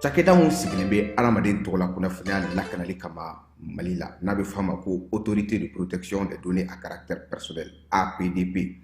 Cakɛda min sigilen bɛ adamaden tɔgɔla kunnafoniya lakanali kama Mali la, n'a bɛ f'a ma ko Autorité de protection des données à caractère personnel, APDP,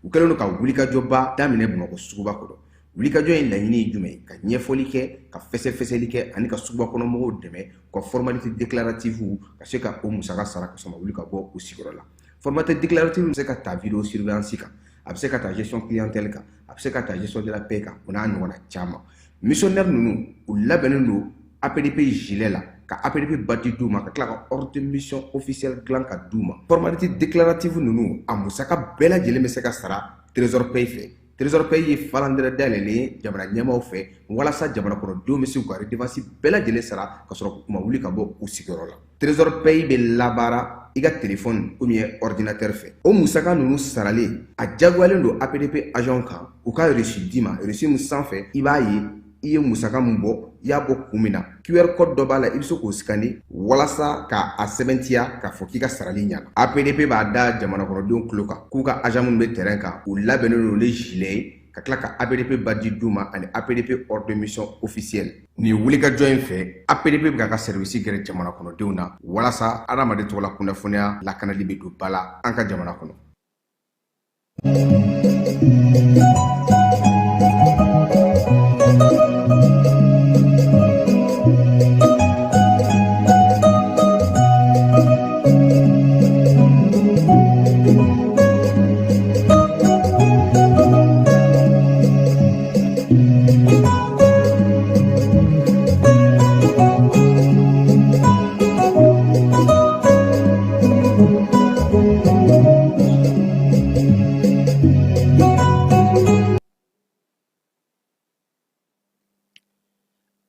u kɛlen don ka wulikajɔba daminɛ Bamakɔ suguba kɔnɔ. Wulikajɔ in laɲini ye jumɛn ye? Ka ɲɛfɔli kɛ, ka fɛsɛfɛsɛli kɛ ani ka suguba kɔnɔ mɔgɔw dɛmɛ u ka formalité déclarative ka se ka o musaka sara ka sɔrɔ wuli ka bɔ u sigiyɔrɔ la. Formalité déclarative bɛ se ka ta vidéo surveillance kan, a bɛ se ka ta gestion clientèle kan, a bɛ se ka ta gestion de la paie kan, o n'a ɲɔgɔnna caman. Missionnaire ninnu, u labɛnnen don APDP gilet la, ka APDP badge d'u ma, ka tila ka ordre de mission officielle dilan ka d'u ma. Formalité déclarative ninnu, a musaka bɛɛ lajɛlen bɛ se ka sara Trésor Paye fɛ. Trésor Paye ye falandɛrɛ dayɛlɛlen ye jamana ɲɛmaaw fɛ walasa jamana kɔnɔdenw bɛ se k'u ka redevance bɛɛ lajɛlen sara ka sɔrɔ k'u ma wuli ka bɔ u sigiyɔrɔ la. Trésor Paye bɛ labaara i ka téléphone ou bien ordinateur fɛ. O musaka ninnu saralen, a diyagoyalen don APDP agent kan u ka reçu d'i ma. Reçu min sanfɛ, i b'a ye i ye musaka min bɔ, i y'a bɔ kun min na. QR code dɔ b'a la, i bɛ se k'o scanner walasa k'a sɛbɛntiya k'a fɔ k'i ka sarali ɲana. APDP b'a da jamana kɔnɔdenw tulo kan k'u ka agent minnu bɛ terrain kan, u labɛnnen don ni gilet ye, ka tila ka APDP badge d'u ma ani APDP ordre de mission officielle. Nin wulikajɔ in fɛ, APDP bɛ k'a ka service gɛrɛ jamana kɔnɔdenw na walasa adamaden tɔgɔla kunnafoniya lakanali bɛ don ba la an ka jamana kɔnɔ.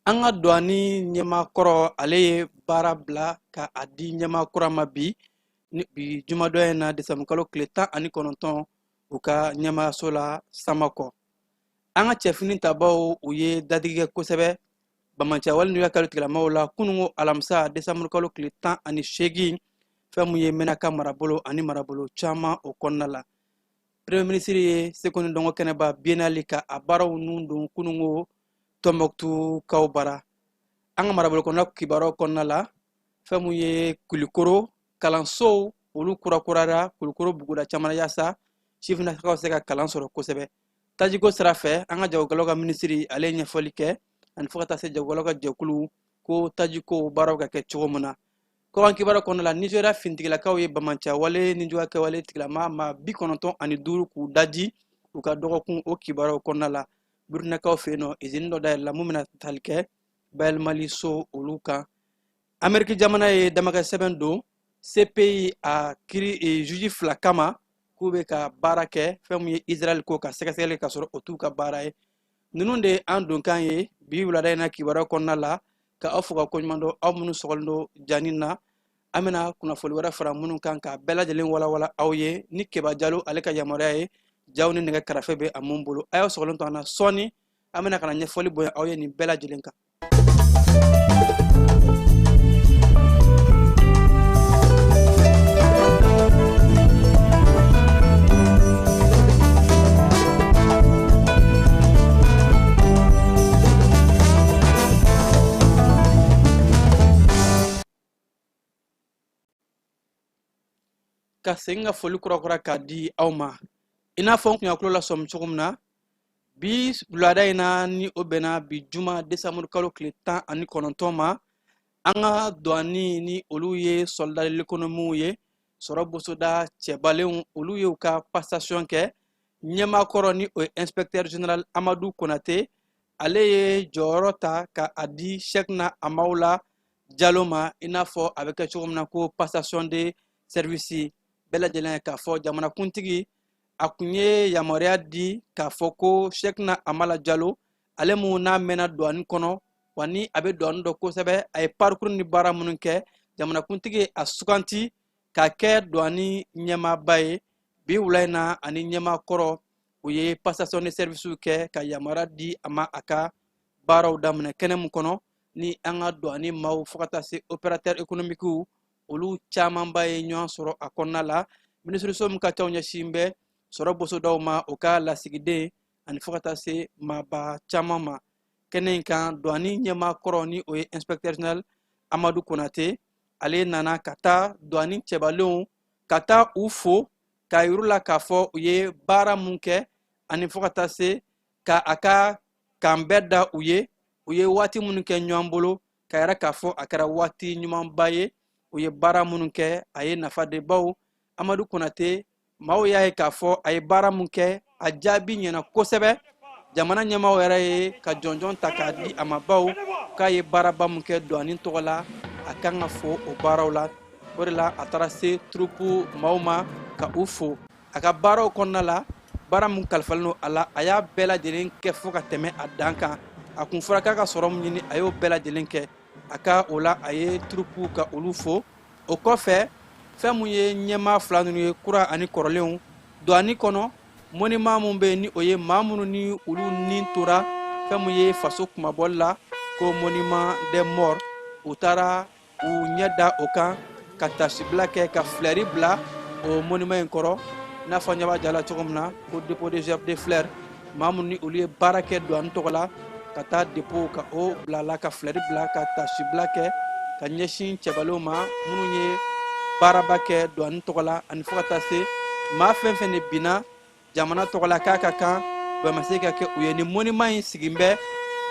An ka duwani ɲɛmaa kɔrɔ, ale ye baara bila ka a di ɲɛmaa kura ma bi ni bi jumadon in na, desanburukalo tile 19, u ka ɲɛmaayaso la Samakɔ. An ka cɛfini tabaw, u ye dadigi kɛ kosɛbɛ banbaanciyawale n'u ka kalo tigilamaw la kununko alamisa, desanburukalo tile 18, fɛn mun ye Menaka marabolo ani marabolo caman o kɔnɔna la. Premier ministre ye seko ni dɔnko kɛnɛba biennale ka a baaraw nun don kununko Tɔnbɔkutukaw bara. An ka marabolo kɔnɔna kibaruyaw kɔnɔna la, fɛn mun ye Kulikoro kalansow, olu kurakurara Kulikoro buguda caman na yaasa sifinnakaw se ka kalan sɔrɔ kosɛbɛ. Tajiko sira fɛ, an ka jagokɛlaw ka minisiri, ale ye ɲɛfɔli kɛ ani fo ka taa se jagokɛlaw ka jɛkulu ko tajiko baaraw ka kɛ cogo min na. Kɔkan kibaruya kɔnɔna la, Nizeriya finitigilakaw ye banbaanciyawale ni juguya kɛwale tigilama maa 95 k'u daji u ka dɔgɔkun o kibaruyaw kɔnɔna la. Burukinakaw fɛ yen nɔ, izini dɔ dayɛlɛla mun bɛna tali kɛ bayɛlɛmali so olu kan. Ameriki jamana ye damakɛ sɛbɛn don CPI a kiri juge fila kama k'u bɛ ka baara kɛ fɛn mun ye Israɛl ko ka sɛgɛsɛgɛli ka sɔrɔ o t'u ka baara ye. Ninnu de ye an donkan ye bi wulada in na kibaruya kɔnɔna la. Ka aw fo ka koɲuman dɔn, aw minnu sɔgɔlen don jani na. An bɛna kunnafoli wɛrɛ fara minnu kan k'a bɛɛ lajɛlen walawala aw ye ni Keba Jalo ale ka yamaruya ye. Jaw ni nɛgɛ karafe bɛ a mun bolo, a y'aw sɔgɔlen to an na. Sɔɔni an bɛna ka na ɲɛfɔli bonya aw ye nin bɛɛ lajɛlen kan. Ka segin ka foli kurakura k'a di aw ma, i n'a fɔ n kun y'a tulo lasɔmi cogo min na bi wulada in na, ni o bɛnna bi juma desanburu kalo tile 19 ma, an ka duwani ni olu ye soldat de l'économie ye, sɔrɔ bosoda cɛbalenw, olu ye u ka passation kɛ. Ɲɛmaa kɔrɔ ni o ye inspecteur général Amadu Konate, Ale ye jɔyɔrɔ ta ka a di Cheickna Hamawula Jalo ma, i n'a fɔ a bɛ kɛ cogo min na ko passation de service. Bɛɛ lajɛlen k'a fɔ jamanakuntigi a kun ye yamaruya di k'a fɔ ko Cheickna Hamala Jalo, ale mun n'a mɛnna douane kɔnɔ, wa ni a bɛ douane dɔn kosɛbɛ, a ye parcours ni baara minnu kɛ, jamanakuntigi ye a suganti k'a kɛ douane ɲɛmaaba ye. Bi wula in na, ani ɲɛmaa kɔrɔ, u ye passation de service kɛ ka yamaruya di a ma a ka baaraw daminɛ. Kɛnɛ mun kɔnɔ ni an ka douane maaw fo ka taa se opérateur économique, olu camanba ye ɲɔgɔn sɔrɔ a kɔnɔna la. Minisiriso min ka ca ɲɛsin bɛ sɔrɔ bosodaw ma, o ka lasigiden, ani fo ka taa se maaba caman ma kɛnɛ in kan. Douane ɲɛmaa kɔrɔ, ni o ye inspecteur général Amadu Konate, ale nana ka taa douane cɛbalenw ka taa u fo k'a yir'u la k'a fɔ u ye baara mun kɛ, ani fo ka taa se ka a ka kanbɛn da u ye, u ye waati minnu kɛ ɲɔgɔn bolo, ka yɛrɛ k'a fɔ a kɛra waati ɲumanba ye. U ye baara minnu kɛ, a ye nafa de baw. Amadu Konate, maaw y'a ye k'a fɔ a ye baara mun kɛ, a jaabi ɲɛna kosɛbɛ. Jamana ɲɛmaaw yɛrɛ ye ka jɔnjɔn ta k'a di a ma, baw k'a ye baaraba mun kɛ douane tɔgɔ la, a kan ka fo o baaraw la. O de la a taara se troupe maaw ma ka u fo. A ka baaraw kɔnɔna la, baara mun kalifalen don a la, a y'a bɛɛ lajɛlen kɛ fo ka tɛmɛ a dan kan. A kun fɔra k'a ka sɔrɔ min ɲini, a y'o bɛɛ lajɛlen kɛ. A ka o la, a ye troupe ka olu fo. O kɔfɛ, fɛn mun ye ɲɛmaa fila ninnu ye, kura ani kɔrɔlenw, douane kɔnɔ monument mun bɛ yen, ni o ye maa minnu ni olu ni tora fɛn mun ye faso kunmabɔli la, ko monument des morts, u taara u ɲɛ da o kan ka tasibila kɛ ka fleur bila o monument in kɔrɔ, i n'a fɔ ɲɛ b'a ja la cogo min na ko dépôt de gerbe de fleurs. Maa minnu ni olu ye baara kɛ douane tɔgɔ la, ka taa dépôt ka o bila la ka fleur bila ka tasibila kɛ ka ɲɛsin cɛbalenw ma minnu ye baaraba kɛ douane tɔgɔ la, ani fo ka taa se maa fɛn fɛn de binna jamana tɔgɔ la k'a ka kan bɛnbase ka kɛ u ye. Ni monument in sigin bɛ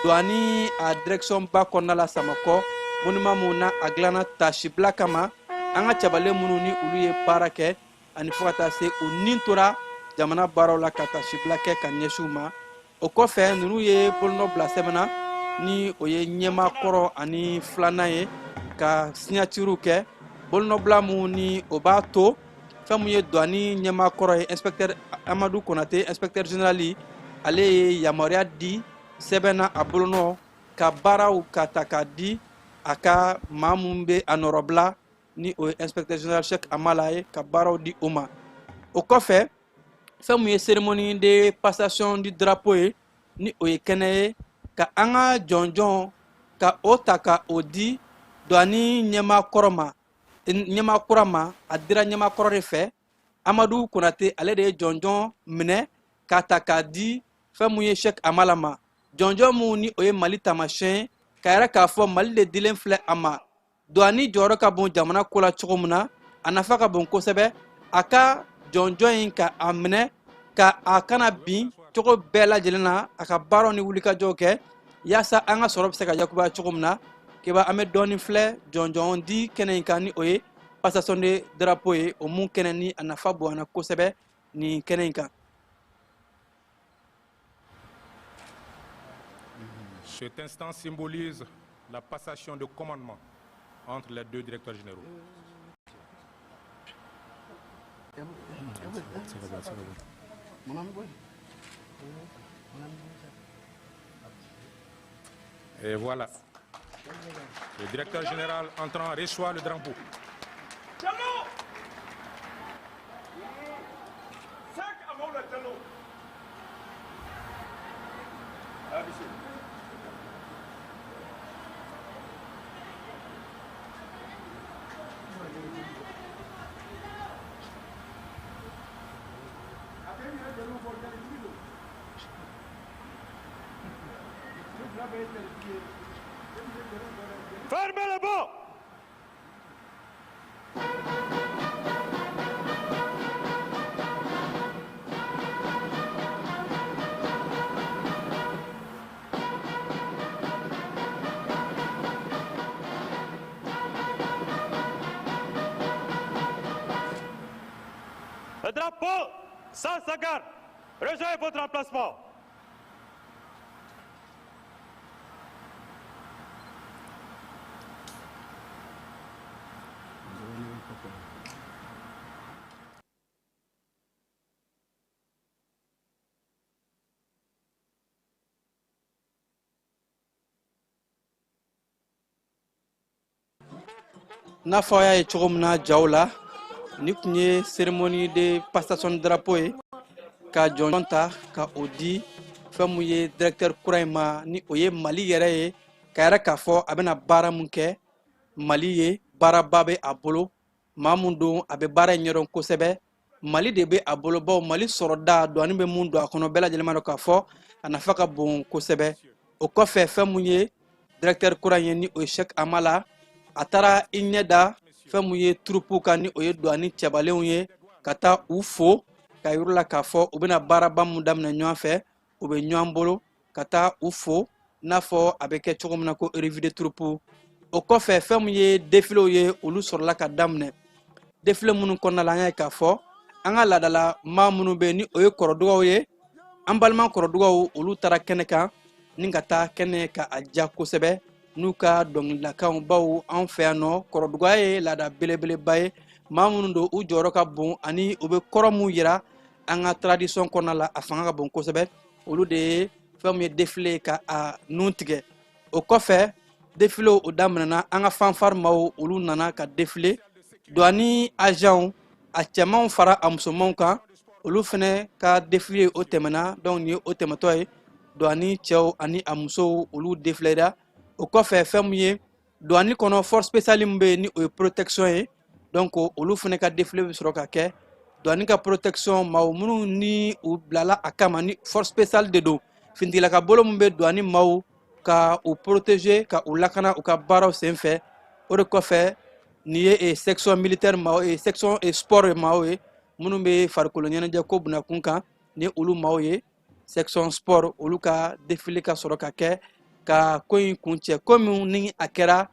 douane a direction ba kɔnɔna la Samakɔ, monument mun na a dilanna tasibila kama an ka cɛbalen minnu ni olu ye baara kɛ, ani fo ka taa se u ni tora jamana baaraw la, ka tasibila kɛ ka ɲɛsin u ma. O kɔfɛ, ninnu ye bolonɔ bila sɛbɛn na, ni o ye ɲɛmaa kɔrɔ ani filanan ye, ka signature kɛ bolonɔbila mun ni o b'a to fɛn mun ye douane ɲɛmaa kɔrɔ ye, inspecteur Amadu Konate, inspecteur général, ale ye yamaruya di sɛbɛn na, a bolonɔ ka baaraw ka ta k'a di a ka maa mun bɛ a nɔrɔbila, ni o ye inspecteur général Cheikh Amala ye, ka baaraw di o ma. O kɔfɛ, fɛn mun ye cérémonie de passation du drapeau ye, ni o ye kɛnɛ ye ka an ka jɔnjɔn ka o ta ka o di douane ɲɛmaa kɔrɔ ma, ɲɛmaa kura ma. A dira ɲɛmaa kɔrɔ de fɛ. Amadu Konate, ale de ye jɔnjɔn minɛ k'a ta k'a di fɛn mun ye Cheikh Amala ma, jɔnjɔn mun ni o ye Mali taamasiyɛn, ka yɛrɛ k'a fɔ Mali de dilen filɛ a ma. Douane jɔyɔrɔ ka bon jamana ko la cogo min na, a nafa ka bon kosɛbɛ. A ka jɔnjɔn in, ka a minɛ ka a kana bin cogo bɛɛ lajɛlen na, a ka baaraw ni wulikajɔw kɛ yaasa an ka sɔrɔ bɛ se ka yakubaya cogo min na. Keba, an bɛ dɔɔnin filɛ jɔnjɔn di kɛnɛ in kan, ni o ye passation de drapeau ye, o mun kɛnɛ ni a nafa bonyana kosɛbɛ nin kɛnɛ in kan. Cet instant symbolise la passation de commandement entre les deux directeurs généraux. Et voilà. Le directeur général entrant reçoit le drapeau. Diallo. Cheikh Amaoula Diallo. ABC. Fermez le banc. Le drapeau sans sa garde. Rejoignez votre emplacement. N'a fɔ a y'a ye cogo min na jaw la, ni tun ye cérémonie de passation de drapeau ye, ka jɔnjɔn ta ka o di fɛn mun ye directeur kura in ma, ni o ye Mali yɛrɛ ye, ka yɛrɛ k'a fɔ a bɛna baara mun kɛ Mali ye. Baaraba bɛ a bolo. Maa mun don, a bɛ baara in ɲɛdɔn kosɛbɛ. Mali de bɛ a bolo, bawo Mali sɔrɔda douane bɛ mun don a kɔnɔ, bɛɛ lajɛlen b'a dɔn k'a fɔ a nafa ka bon kosɛbɛ. O kɔfɛ, fɛn mun ye directeur kura ye, ni o ye Cheikh Amala, a taara i ɲɛ da fɛn mun ye troupe kan, ni o ye douane cɛbalenw ye, ka taa u fo ka yir'u la k'a fɔ u bɛna baaraba mun daminɛ ɲɔgɔn fɛ, u bɛ ɲɔgɔn bolo, ka taa u fo n'a fɔ a bɛ kɛ cogo min na ko revue de troupe. O kɔfɛ, fɛn mun ye défilew ye, olu sɔrɔla ka daminɛ. Défilé minnu kɔnɔna la, an y'a ye k'a fɔ an ka laadala maa minnu bɛ yen, ni o ye kɔrɔdugaw ye, an balima kɔrɔdugaw, olu taara kɛnɛ kan ni ka taa kɛnɛ ka a diya kosɛbɛ n'u ka dɔnkilidalakanw, bawo anw fɛ yan nɔ, kɔrɔdugaya ye laada belebeleba ye. Maa minnu don, u jɔyɔrɔ ka bon, ani u bɛ kɔrɔ mun yira an ka tradition kɔnɔna la, a fanga ka bon kosɛbɛ. Olu de ye fɛn min ye défilé ka a nun tigɛ. O kɔfɛ, défilé o daminɛna. An ka fanfare maaw, olu nana ka défilé. Douane agentw, a cɛmanw fara a musomanw kan, olu fɛnɛ ka défilé o tɛmɛna. Donc nin ye o tɛmɛtɔ ye, douane cɛw ani a musow, olu défilera. O kɔfɛ, fɛn mun ye douane kɔnɔ force spéciale min bɛ yen, ni o ye protection ye, donc olu fɛnɛ ka défilé bɛ sɔrɔ ka kɛ. Douane ka protection maaw minnu ni u bilala a kama, ni force spéciale de don, finitigilaka bolo min bɛ douane maaw ka u protéger, ka u lakana u ka baaraw senfɛ. O de kɔfɛ, nin ye section militaire maaw ye, section sport maaw ye, minnu bɛ farikolo ɲɛnajɛ ko bunakun kan, ni olu maaw ye section sport, olu ka défilé ka sɔrɔ ka kɛ ka ko in kuncɛ. Komi ni a kɛra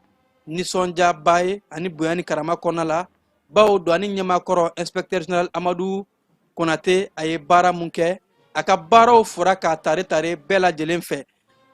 nisɔndiyaba ye ani bonya ni karama kɔnɔna la, bawo douane ɲɛmaakɔrɔ inspecteur général Amadu Konate, a ye baara mun kɛ, a ka baaraw fɔra k'a tare tare bɛɛ lajɛlen fɛ.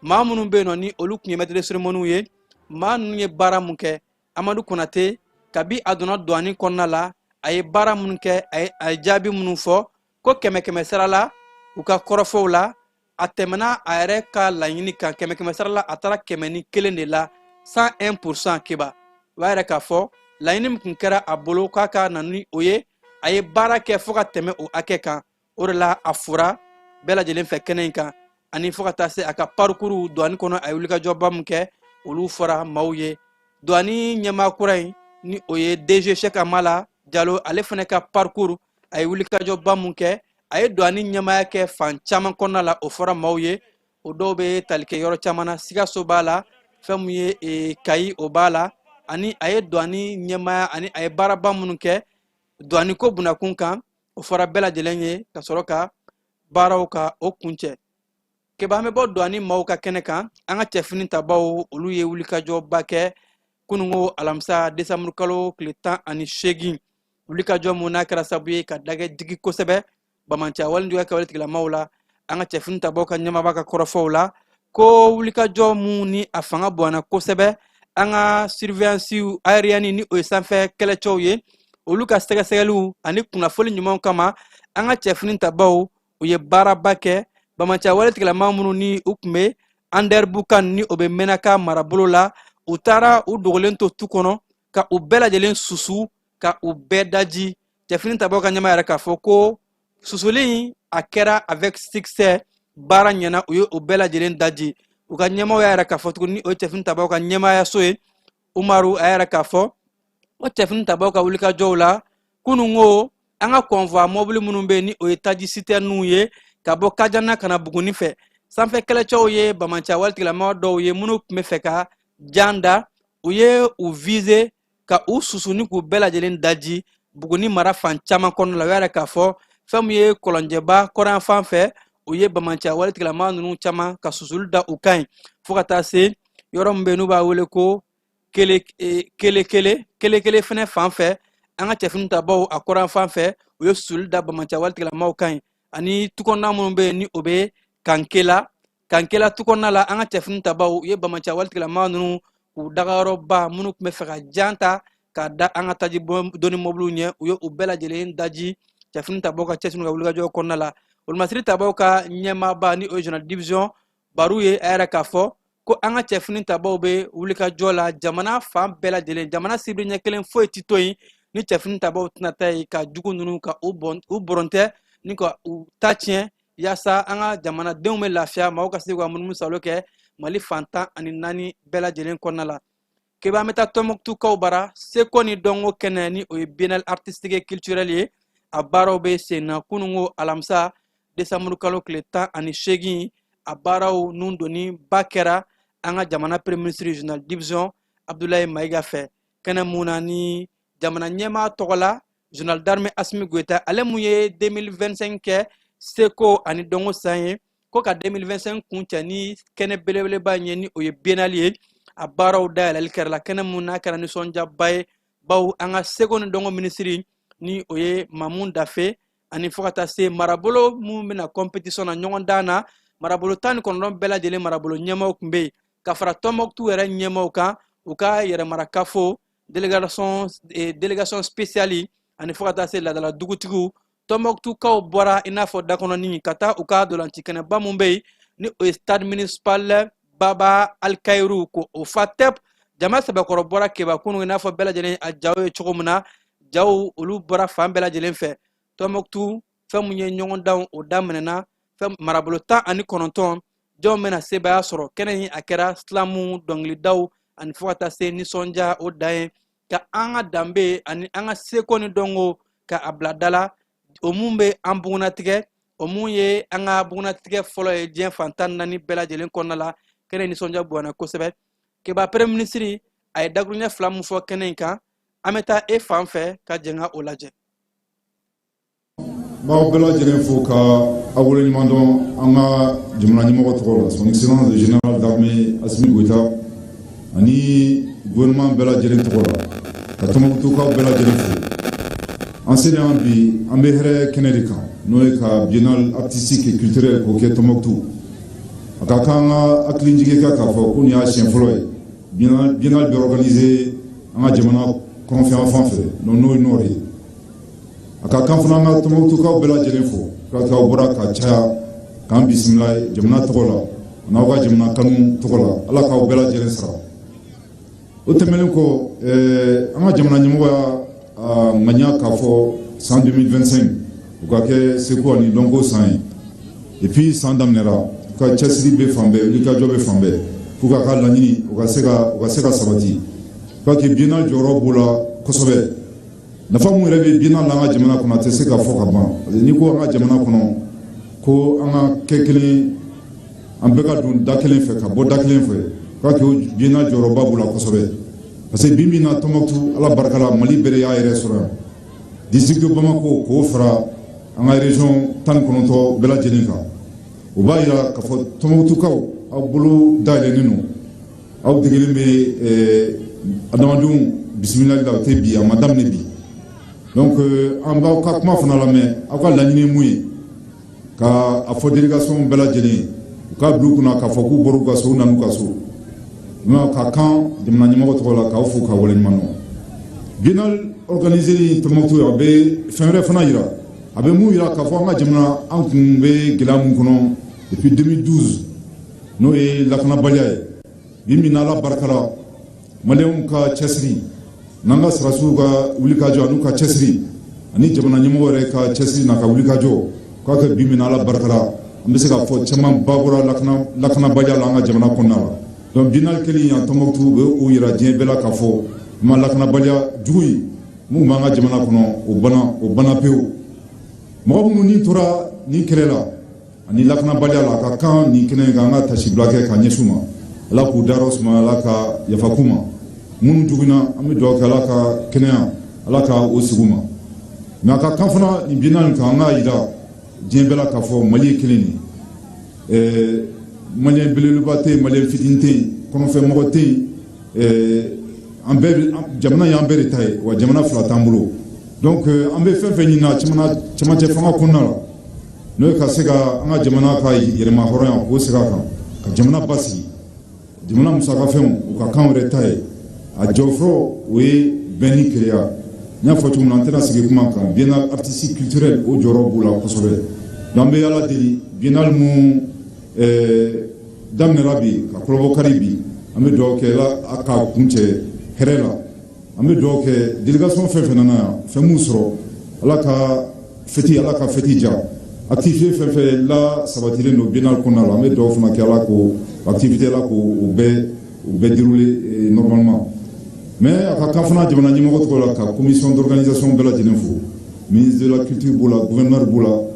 Maa minnu bɛ yen nɔ, ni olu tun ye maître de cérémonie ye, maa ninnu ye baara mun kɛ, Amadu Konate, kabi a donna douane kɔnɔna la, a ye baara minnu kɛ, a ye jaabi minnu fɔ, ko kɛmɛ kɛmɛ sara la, u ka kɔrɔfɔw la, a tɛmɛna a yɛrɛ ka laɲini kan. Kɛmɛ kɛmɛ sara la, a taara 101 de la, 101 %. Keba, o b'a yɛrɛ k'a fɔ laɲini min tun kɛra a bolo k'a ka na ni o ye, a ye baara kɛ fo ka tɛmɛ o hakɛ kan. O de la a fora bɛɛ lajɛlen fɛ kɛnɛ in kan, ani fo ka taa se a ka parcours douane kɔnɔ, a ye wulikajɔba min kɛ, olu fɔra maaw ye. Douane ɲɛmaa kura in, ni o ye DG Cheikh Amala Jalo, ale fana ka parcours, a ye wulikajɔba mun kɛ, a ye douane ɲɛmaaya kɛ fan caman kɔnɔna la, o fɔra maaw ye. O dɔw bɛ tali kɛ yɔrɔ caman na, Sikaso b'a la, fɛn mun ye Kayi, o b'a la, ani a ye douane ɲɛmaaya ani a ye baaraba minnu kɛ douane ko bunakun kan, o fɔra bɛɛ lajɛlen ye ka sɔrɔ ka baaraw ka o kuncɛ. Keba, an bɛ bɔ douane maaw ka kɛnɛ kan. An ka cɛfini tabaw, olu ye wulikajɔba kɛ kununko alamisa desanburu kalo tile 18. Wulikajɔ mun n'a kɛra sababu ye ka dagɛ digi kosɛbɛ bamanciya walejuguya kɛwale tigilamaw la. An ka cɛfini tabaw ka ɲɛmaaba ka kɔrɔfɔw la, ko wulikajɔ mun ni a fanga bonyana kosɛbɛ, an ka surveillance aérienne, ni o ye sanfɛ kɛlɛcɛw ye, olu ka sɛgɛsɛgɛliw ani kunnafoni ɲumanw kama, an ka cɛfini tabaw, u ye baaraba kɛ. Bamanciya wale tigilama minnu ni u tun bɛ Andɛribukan, ni o bɛ Menaka marabolo la, u taara u dogolen to tu kɔnɔ ka u bɛɛ lajɛlen susu ka u bɛɛ daji. Cɛfini tabaw ka ɲɛmaa yɛrɛ k'a fɔ ko susuli in a kɛra avec succès, baara ɲɛna, u ye o bɛɛ lajɛlen daji. U ka ɲɛmaaw y'a yɛrɛ k'a fɔ tuguni, ni o ye cɛfini tabaw ka ɲɛmaayaso ye, Umaru, a yɛrɛ k'a fɔ o cɛfini tabaw ka wulikajɔw la kunun ko an ka convoi mɔbili minnu bɛ yen, ni o ye taji sitɛrininw ye, ka bɔ Kajana ka na Buguni fɛ, sanfɛ kɛlɛcɛw ye bamanciya waletigilama dɔw ye minnu tun bɛ fɛ ka jan da, u ye u viser ka u susu ni k'u bɛɛ lajɛlen daji Buguni mara fan caman kɔnɔna la. U y'a yɛrɛ k'a fɔ fɛn min ye kɔlɔnjɛba kɔrɔyan fan fɛ, u ye bamanciya waletigilama ninnu caman ka susuli da u kan yen, fo ka taa se yɔrɔ min bɛ yen n'u b'a wele ko kele kele kele kele kele fɛnɛ fan fɛ. An ka cɛfini tabaw, a kɔrɔyan fan fɛ, u ye susuli da bamanciya waletigilamaw kan yen, ani tukɔnɔna minnu bɛ yen, ni o bɛ Kankela, Kankela tukɔnɔna la, an ka cɛfini tabaw, u ye bamanciya waletigilama ninnu k'u dagayɔrɔba minnu tun bɛ fɛ ka jan ta k'a da an ka taji doni mɔbiliw ɲɛ, u ye u bɛɛ lajɛlen daji cɛfini tabaw ka cɛsiri ka wulikajɔ kɔnɔna la. Olumasiri tabaw ka ɲɛmaaba, ni o ye général division Baru ye, a yɛrɛ k'a fɔ Ko an ka cɛfini tabaw bɛ wulikajɔ la jamana fan bɛɛ lajɛlen, jamana sibiri ɲɛ kelen foyi ti to yen ni cɛfini tabaw tɛna taa yen ka jugu ninnu ka u bɔn u bɔrɔntɛ ni ka u ta tiɲɛ, yaasa an ka jamanadenw bɛ lafiya, maaw ka se k'u ka munumunu salo kɛ Mali fan 14 bɛɛ lajɛlen kɔnɔna la. Keba, an bɛ taa Tɔnbɔkutukaw bara. Seko ni dɔnko kɛnɛ, ni o ye Biennale artistique et culturelle ye, a baaraw bɛ sen na. Kununko alamisa, desanburu kalo tile 18, a baaraw nun donni ba kɛra an ka jamana Premier ministre, général division Abdoulaye Mayiga fɛ. Kɛnɛ mun na ni jamana ɲɛmaa tɔgɔ la, général d'armée Assimi Goïta, ale mun ye 2025 kɛ seko ani dɔnko san ye, ko ka 2025 kuncɛ ni kɛnɛ belebeleba in ye, ni o ye Biennale ye, a baaraw dayɛlɛli kɛra la. Kɛnɛ mun n'a kɛra nisɔndiyaba ye, bawo an ka seko ni dɔnko minisiri, ni o ye Mamu Dafe, ani fo ka taa se marabolo mun bɛna compétition na, ɲɔgɔn dan na, marabolo 19 bɛɛ lajɛlen marabolo ɲɛmaaw tun bɛ yen, ka fara Tɔnbɔkutu yɛrɛ ɲɛmaaw kan, u ka yɛrɛmarakafo délégation spéciale, ani fo ka taa se ladala dugutigiw. Tɔnbɔkutukaw bɔra i n'a fɔ dakɔnɔni ka taa u ka dolanci kɛnɛba mun bɛ yen, ni o ye stade municipal Baba Alikayiru, ko o fa tɛp. Jama sɛbɛkɔrɔ bɔra Keba kunu, i n'a fɔ bɛɛ lajɛlen a jaw ye cogo min na. Jaw olu bɔra fan bɛɛ lajɛlen fɛ. Tɔnbɔkutu, fɛn mun ye ɲɔgɔndanw o daminɛna, fɛn marabolo 19, jɔn bɛna sebaaya sɔrɔ kɛnɛ in? A kɛra silamu dɔnkilidaw ani fo ka taa se nisɔndiya o dan ye, ka an ka danbe ani an ka seko ni dɔnko ka a bila da la, o mun bɛ an bugunnatigɛ, o mun ye an ka bugunnatigɛ fɔlɔ ye diɲɛ fan 14 bɛɛ lajɛlen kɔnɔna la. Kɛnɛ nisɔndiya bonyana kosɛbɛ. Keba, Premier ministre a ye dakuruɲɛ fila mun fɔ kɛnɛ in kan, an bɛ taa e fan fɛ ka jɛn ka o lajɛ. N b'aw bɛɛ lajɛlen fo ka aw waleɲuman dɔn an ka jamana ɲɛmɔgɔ tɔgɔ la, Son Excellence le général d'armée Assimi Goïta, ani gouvernement bɛɛ lajɛlen tɔgɔ la, ka Tɔnbukutukaw bɛɛ lajɛlen fo. An selen yan bi, an bɛ hɛrɛ kɛnɛ de kan, n'o ye ka Biennale artistique et culturelle k'o kɛ Tɔnbukutu. A ka kan an ka hakilijigin kɛ k'a fɔ ko nin y'a siɲɛ fɔlɔ ye Biennale bɛ organiser an ka jamana kɔrɔnfɛ fan fɛ, n'o ye nord ye. A ka kan fana an ka Tɔnbukutukaw bɛɛ lajɛlen fo k'aw bɔra ka caya k'an bisimila jamana tɔgɔ la n'aw ka jamana kanu tɔgɔ la. Ala k'aw bɛɛ lajɛlen sara. O tɛmɛnen kɔ, an ka jamana ɲɛmɔgɔ y'a ŋaniya k'a fɔ san 2025 o ka kɛ seko ani dɔnko san ye. Et puis san daminɛra, u ka cɛsiri bɛ fan bɛɛ, wulikajɔ bɛ fan bɛɛ pour k'a ka laɲini o ka se ka sabati. Parce que Biennale jɔyɔrɔ b'o la kosɛbɛ. Nafa mun yɛrɛ bɛ Biennale la an ka jamana kɔnɔ, a tɛ se ka fɔ ka ban, parce que n'i ko an ka jamana kɔnɔ ko an ka kɛ kelen, an bɛɛ ka don da kelen fɛ ka bɔ da kelen fɛ, k'a kɛ Biennale jɔyɔrɔba b'o la kosɛbɛ. Parce que bi min na Tɔnbukutu, Ala barika la, Mali bɛɛ de y'a yɛrɛ sɔrɔ yan. District de Bamako k'o fara an ka région 19 bɛɛ lajɛlen kan, o b'a yira k'a fɔ Tɔnbukutukaw, aw bolo dayɛlɛnnen don, aw degelen bɛ adamadenw bisimilali la. O tɛ bi, a ma daminɛ bi. Donc an b'aw ka kuma fana lamɛn. Aw ka laɲini ye mun ye, ka a fɔ délégation bɛɛ lajɛlen ye, u k'a bila u kunna k'a fɔ k'u bɔra u ka so, u nan'u ka so. Ka kan jamana ɲɛmɔgɔ tɔgɔ la k'aw fo k'aw waleɲuman dɔn. Biennale organisé Tɔnbukutu, a bɛ fɛn wɛrɛ fana yira. A bɛ mun yira? K'a fɔ an ka jamana, an kun bɛ gɛlɛya mun kɔnɔ depuis 2012, n'o ye lakanabaliya ye, bi min na, Ala barika la, Maliyɛnw ka cɛsiri n'an ka sɔrɔdasiw ka wulikajɔ an'u ka cɛsiri ani jamana ɲɛmɔgɔ yɛrɛ ka cɛsiri n'a ka wulikajɔ, k'a kɛ bi min na, Ala barika la, an bɛ se k'a fɔ caman ba bɔra lakanabaliya la an ka jamana kɔnɔna la. Donc Biennale kɛli yan Tɔnbukutu bɛ o yira diɲɛ bɛɛ la k'a fɔ ma lakanabaliya jugu in mun b'an ka jamana kɔnɔ, o bana, o bana pewu. Mɔgɔ minnu ni tora nin kɛlɛ la ani lakanabaliya la, a ka kan nin kɛnɛ in kan, an ka tasibila kɛ ka ɲɛsin u ma. Ala k'u dayɔrɔ suma, Ala ka yafa k'u ma. Minnu joginna, an bɛ dugawu kɛ, Ala ka kɛnɛya, Ala ka o sigi u ma. Mais a ka kan fana nin Biennale kan, an k'a yira diɲɛ bɛɛ la k'a fɔ Mali ye kelen de ye. Maliyɛn belebeleba tɛ yen, Maliyɛn fitinin tɛ yen, kɔnɔfɛmɔgɔ tɛ yen. An bɛɛ, jamana y'an bɛɛ de ta ye, wa jamana fila t'an bolo. Donc an bɛ fɛn fɛn ɲini na cɛmancɛ fanga kɔnɔna la, n'o ye ka se ka an ka jamana ka yɛrɛma hɔrɔnya k'o segin a kan, ka jamana basigi, jamana musakafɛnw u ka kan yɛrɛ ta ye, a jɔfɔlɔ o ye bɛn ni kelenya. N y'a fɔ cogo min na, an tɛna sigi kuma kan. Biennale artistique culturelle, o jɔyɔrɔ b'u la kosɛbɛ. Donc an bɛ Ala deli, Biennale mun Daminɛra bi ka kɔlɔbɔ kari bi. An bɛ dugawu kɛ la a k'a kuncɛ hɛrɛ la. An bɛ dugawu kɛ délégation fɛn fɛn nana yan, fɛn m'u sɔrɔ, Ala ka fɛti, Ala ka fɛti diya. Activité fɛn fɛn la sabatilen don biennale kɔnɔna la, an bɛ dugawu fana kɛ Ala k'o activité, Ala k'o o bɛɛ dérouler normalement. Mais a ka kan fana, jamana ɲɛmɔgɔ tɔgɔ la, ka commission d'organisation bɛɛ lajɛlen fo. Ministre de la Culture b'o la, gouverneur b'o la,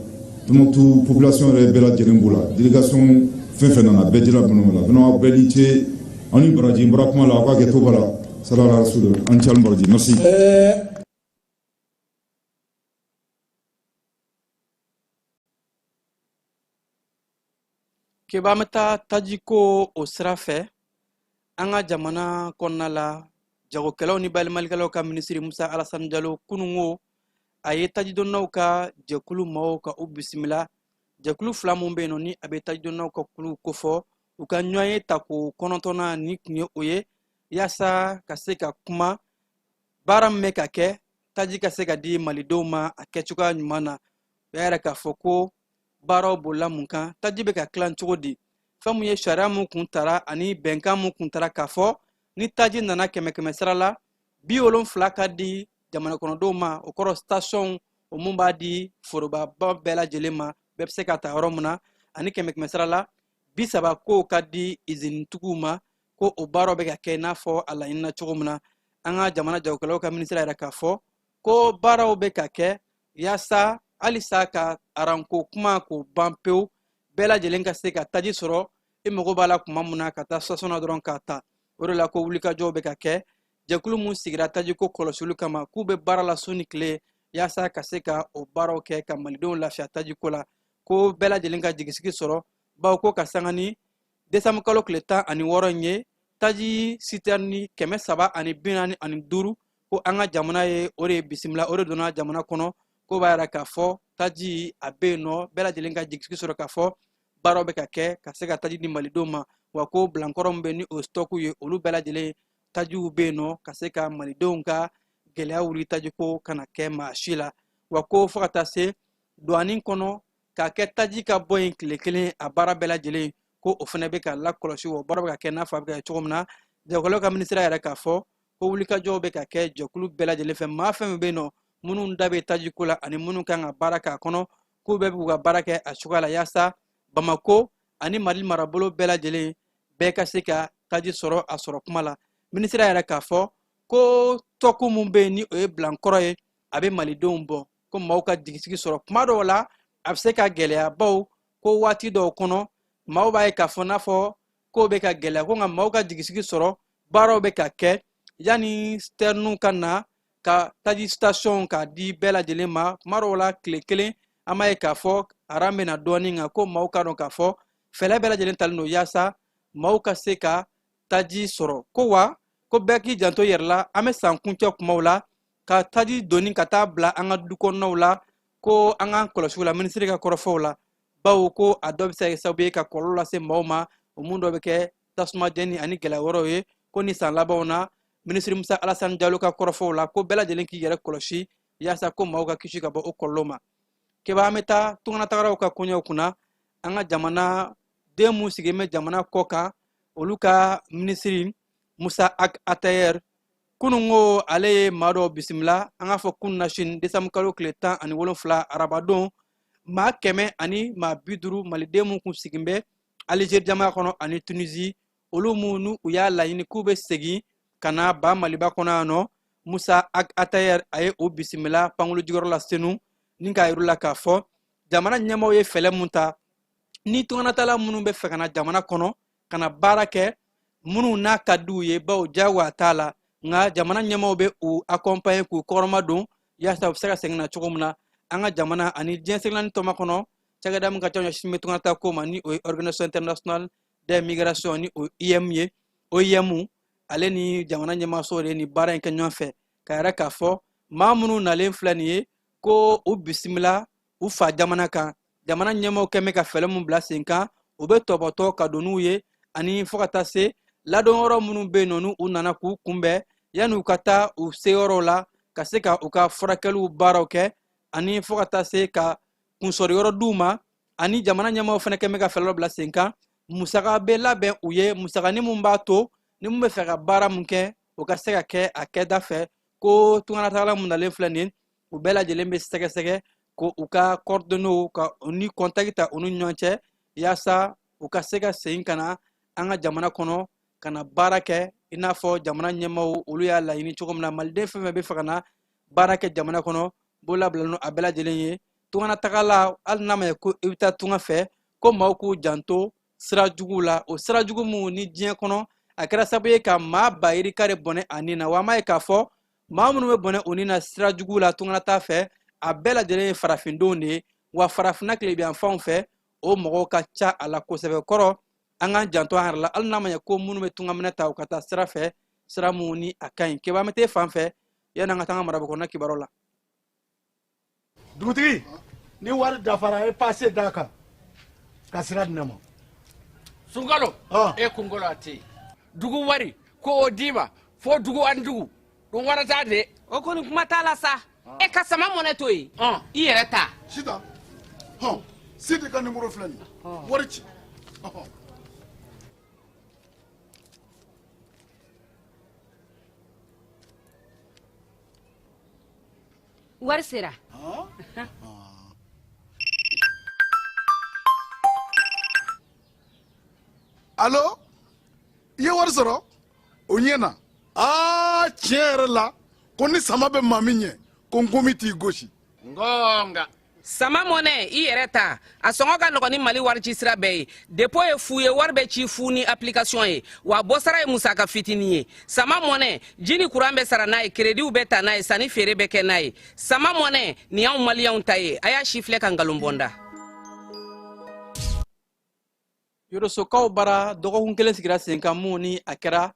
Tombouctou population yɛrɛ bɛɛ lajɛlen b'o la, délégation fɛn fɛn nana, bɛɛ jira minnu la. Vraiment, aw bɛɛ ni ce, aw ni baraji. N bɔra kuma la, aw ka kɛ to b'a la. Salala rasul, an ci, baraji, merci. Keba, an bɛ taa tajiko o sira fɛ. An ka jamana kɔnɔna la, jagokɛlaw ni bayɛlɛmalikɛlaw ka minisiri Musa Alasani Jalo, kunungo a ye tajidonnaw ka jɛkulu maaw ka u bisimila. Jɛkulu fila mun bɛ yen nɔ, ni a bɛ tajidonnaw ka kulu kofɔ, u ka ɲɔgɔn ye tako 9nan ni tun ye o ye, yaasa ka se ka kuma baara min bɛ ka kɛ, taji ka se ka di malidenw ma a kɛcogoya ɲuman na. U y'a yɛrɛ k'a fɔ ko baaraw bolila mun kan, taji bɛ ka tilan cogo di, fɛn mun ye sariya mun kun tara ani bɛnkan mun kun tara k'a fɔ ni taji nana kɛmɛ kɛmɛ sara la, 70 ka di jamana kɔnɔdenw ma. O kɔrɔ, station o mun b'a di forobaba bɛɛ lajɛlen ma, bɛɛ bɛ se ka ta yɔrɔ min na, ani kɛmɛ kɛmɛ sara la 30 kow ka di izinitigiw ma, ko o baaraw bɛ ka kɛ i n'a fɔ a laɲinina cogo min na. An ka jamana jagokɛlaw ka minisiri yɛrɛ k'a fɔ ko baaraw bɛ ka kɛ yaasa halisa ka aranko kuma k'o ban pewu, bɛɛ lajɛlen ka se ka taji sɔrɔ i mago b'a la kuma min na, ka taa station na dɔrɔn k'a ta. O de la ko wulikajɔw bɛ ka kɛ. Jɛkulu mun sigira tajiko kɔlɔsili kama, k'u bɛ baara la su ni tile yaasa ka se ka o baaraw kɛ ka malidenw lafiya tajiko la, ko bɛɛ lajɛlen ka jigisigi sɔrɔ, bawo ko ka sanga ni desanburu kalo tile 16 in ye, taji sitɛrini 345, ko an ka jamana ye o de bisimila, o de donna jamana kɔnɔ. Ko b'a yira k'a fɔ taji a bɛ yen nɔ, bɛɛ lajɛlen ka jigisigi sɔrɔ k'a fɔ baaraw bɛ ka kɛ ka se ka taji di malidenw ma. Wa ko bilankɔrɔ min bɛ ni o stock ye, olu bɛɛ lajɛlen tajiw bɛ yen nɔ ka se ka malidenw ka gɛlɛya wuli, tajiko kana kɛ maa si la. Wa ko fo ka taa se douane kɔnɔ k'a kɛ taji ka bɔ yen tile kelen, a baara bɛɛ lajɛlen ko o fana bɛ ka lakɔlɔsi, o baara bɛ ka kɛ n'a fɔ a bɛ ka kɛ cogo min na. Jagokɛlaw ka minisiri yɛrɛ k'a fɔ ko wulikajɔw bɛ ka kɛ jɛkulu bɛɛ lajɛlen fɛ, maa fɛn fɛn bɛ yen nɔ minnu da bɛ tajiko la ani minnu kan ka baara k'a kɔnɔ, k'u bɛɛ b'u ka baara kɛ a cogoya la, yaasa Bamako ani Mali marabolo bɛɛ lajɛlen bɛɛ ka se ka taji sɔrɔ a sɔrɔ kuma la. Minisiri yɛrɛ k'a fɔ ko stock mun bɛ yen ni o ye bilankɔrɔ ye, a bɛ malidenw bɔ, ko maaw ka jigisigi sɔrɔ. Kuma dɔw la a bɛ se ka gɛlɛya, baw ko waati dɔw kɔnɔ maaw b'a ye k'a fɔ n'a fɔ kow bɛ ka gɛlɛya, ko nka maaw ka jigisigi sɔrɔ, baaraw bɛ ka kɛ yanni sitɛriniw ka na ka taji station k'a di bɛɛ lajɛlen ma. Kuma dɔw la tile kelen an b'a ye k'a fɔ aran bɛ na dɔɔnin, nka ko maaw ka dɔn k'a fɔ fɛɛrɛ bɛɛ lajɛlen talen don yaasa maaw ka se ka taji sɔrɔ. Ko wa ko bɛɛ k'i janto yɛrɛ la, an bɛ san kuncɛ kumaw la, ka taji doni ka taa bila an ka du kɔnɔnaw la, ko an k'an kɔlɔsi o la, minisiri ka kɔrɔfɔw la, bawo ko a dɔ bɛ se ka kɛ sababu ye ka kɔlɔlɔ lase maaw ma, o mun dɔ bɛ kɛ tasuma jɛni ani gɛlɛya wɛrɛw ye. Ko ni san labanw na, minisiri Musa Alasani Jalo ka kɔrɔfɔw la, ko bɛɛ lajɛlen k'i yɛrɛ kɔlɔsi yaasa ko maaw ka kisi ka bɔ o kɔlɔlɔ ma. Keba, an bɛ taa tunganatagalaw ka koɲɛw kunna. An ka jamana den mun sigilen bɛ jamana kɔ kan, olu ka minisiri Musa Ag Attaher, kunungo ale ye maa dɔw bisimila, an k'a fɔ kununasini desanburu kalo tile 17 arabadon, maa 150 maliden mun kun sigin bɛ Alizeri jamana kɔnɔ ani Tunisie, olu mun n'u u y'a laɲini k'u bɛ segin ka na ba Maliba kɔnɔ yan nɔ. Musa Ag Attaher a ye o bisimila pankulu jukɔrɔ la Senu, ni k'a yir'u la k'a fɔ jamana ɲɛmaaw ye fɛɛrɛ mun ta ni tunganatala minnu bɛ fɛ ka na jamana kɔnɔ ka na baara kɛ, minnu n'a ka di u ye, bawo diyagoya t'a la, nka jamana ɲɛmaaw bɛ u accompagner k'u kɔrɔma don yaasa u bɛ se ka segin na cogo min na an ka jamana ani diɲɛ seleke tɔnba kɔnɔ. Cakɛda min ka ca ɲɛsin bɛ tunganata ko ma, ni o ye Organisation internationale des migrations, ni o IM ye, OIM, ale ni jamana ɲɛmaaso de ye nin baara in kɛ ɲɔgɔn fɛ, ka yɛrɛ k'a fɔ maa minnu nalen filɛ nin ye, ko u bisimila u fa jamana kan. Jamana ɲɛmaaw kɛn bɛ ka fɛɛrɛ mun bila sen kan, u bɛ tɔbɔtɔ ka don n'u ye, ani fo ka taa se ladonyɔrɔ minnu bɛ yen nɔ, n'u nana k'u kunbɛn yanni u ka taa u seyɔrɔw la, ka se ka u ka furakɛliw baaraw kɛ, ani fo ka taa se ka kunsɔrɔ yɔrɔ d'u ma. Ani jamana ɲɛmaaw fana kɛn bɛ ka fɛɛrɛ dɔ bila sen kan Musaka bɛ labɛn u ye, musakanin mun b'a to ni mun bɛ fɛ ka baara mun kɛ, o ka se ka kɛ a kɛda fɛ. Ko tunganatagala mun nalen filɛ nin, u bɛɛ lajɛlen bɛ sɛgɛsɛgɛ ko u ka coordonnées ka u ni contact ta u ni ɲɔgɔn cɛ, yaasa u ka se ka segin ka na an ka jamana kɔnɔ ka na baara kɛ, i n'a fɔ jamana ɲɛmaaw olu y'a laɲini cogo min na. Maliden fɛn fɛn bɛ fɛ ka na baara kɛ jamana kɔnɔ, bolo labilalen a bɛɛ lajɛlen ye. Tunganatagala, hali n'a ma ye ko i bɛ taa tunga fɛ, ko maaw k'u janto sira juguw la, o sira jugu minnu ni diɲɛ kɔnɔ a kɛra sababu ye ka maa ba yirika de bɔnɛ a ni na. Wa an b'a ye k'a fɔ maa minnu bɛ bɔnɛ u ni na sira jugu la tunganata fɛ, a bɛɛ lajɛlen ye farafindenw de ye. Wa farafinna tilebinyanfanw fɛ, o mɔgɔw ka ca a la kosɛbɛ. Kɔrɔ, an k'an janto an yɛrɛ la, hali n'a ma ɲɛ ko minnu bɛ tungaminɛ ta, u ka taa sira fɛ, sira mun ni a ka ɲi. Keba, an bɛ t'e fan fɛ yanni an ka taa an ka marabolo kɔnɔna kibaruyaw la. Dugutigi, ni wari dafara, e passe d'a kan ka sira di ne ma. Sunkalo, e kunkolo a tɛ yen. Dugu wari ko o d'i ma fo dugu ani dugu ɗum warata de. O kɔni, kuma t'a la sa. E ka sama mɔnɛ to yen, i yɛrɛ ta. Sitan, hɔn, Sidi ka nimoro filɛ nin ye, wari ci. Wari sera. Alo, i ye wari sɔrɔ o ɲɛ na. Aa, tiɲɛ yɛrɛ la, ko ni sama bɛ maa min ɲɛ, ko nkomi t'i gosi. Ngonga. Sama mɔnɛ, i yɛrɛ ta, a sɔngɔ ka nɔgɔn ni Mali wari ci sira bɛɛ ye. Dépôt ye fu ye, wari bɛ ci fu ni application ye, wa bɔsara ye musaka fitinin ye. Sama mɔnɛ, ji ni kuran bɛ sara n'a ye, créditw bɛ ta n'a ye, sanni feere bɛ kɛ n'a ye. Sama mɔnɛ nin y'anw maliyɛnw ta ye. A y'a si filɛ ka nkalon bɔ n da. Yorosokaw bara, dɔgɔkun kelen sigira sen kan mun ni a kɛra